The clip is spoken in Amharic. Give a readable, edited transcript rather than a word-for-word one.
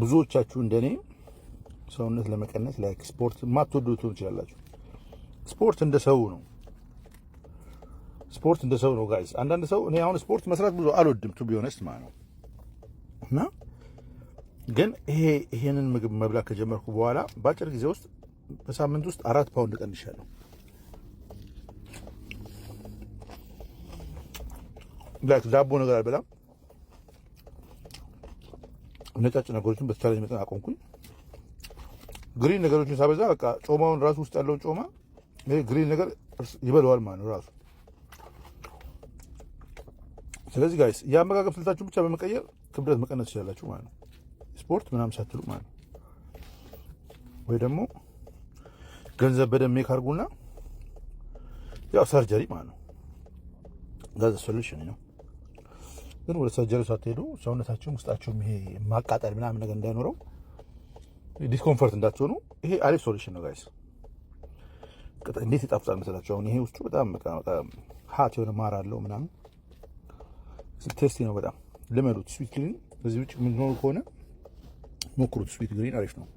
ብዙዎቻችሁ እንደኔ ሰውነት ለመቀነስ like ስፖርት የማትወዱ ትሆኑ ትችላላችሁ። ስፖርት እንደ ሰው ነው። ስፖርት እንደ ሰው ነው guys። አንዳንድ ሰው፣ እኔ አሁን ስፖርት መስራት ብዙ አልወድም to be honest ማለት ነው። እና ግን ይሄንን ምግብ መብላት ከጀመርኩ በኋላ በአጭር ጊዜ ውስጥ፣ በሳምንት ውስጥ 4 ፓውንድ ቀንሻለሁ። Like ዳቦ ነገር አልበላም። ነጫጭ ነገሮችን በተቻለኝ መጠን አቆምኩኝ። Green ነገሮችን ሳበዛ በቃ ጮማውን ራሱ፣ ውስጥ ያለውን ጮማ ይሄ green ነገር ይበለዋል ማለት ነው ራሱ። ስለዚህ guys፣ የአመጋገብ ስልታችሁን ብቻ በመቀየር ክብደት መቀነስ ትችላላችሁ ማለት ነው። ስፖርት ምናምን ሳትሉ ማለት ነው። ወይ ደግሞ ገንዘብ በደንብ make አድርጉና ያው surgery ማለት ነው። That's the solution ነው። ግን ወደ surgery ሳትሄዱ ሰውነታችሁም ውስጣችሁም ይሄ ማቃጠል ምናምን ነገር እንዳይኖረው፣ discomfort እንዳትሆኑ ይሄ አሪፍ solution ነው guys። እንዴት ይጣፍጣል መሰላችሁ? አሁን ይሄ ውስጡ በጣም በጣም hot የሆነ ማር አለው ምናምን፣ tasty ነው በጣም። ልመዱት። Sweetgreen በዚህ ውጭ የምትኖሩ ከሆነ ሞክሩት። Sweetgreen አሪፍ ነው።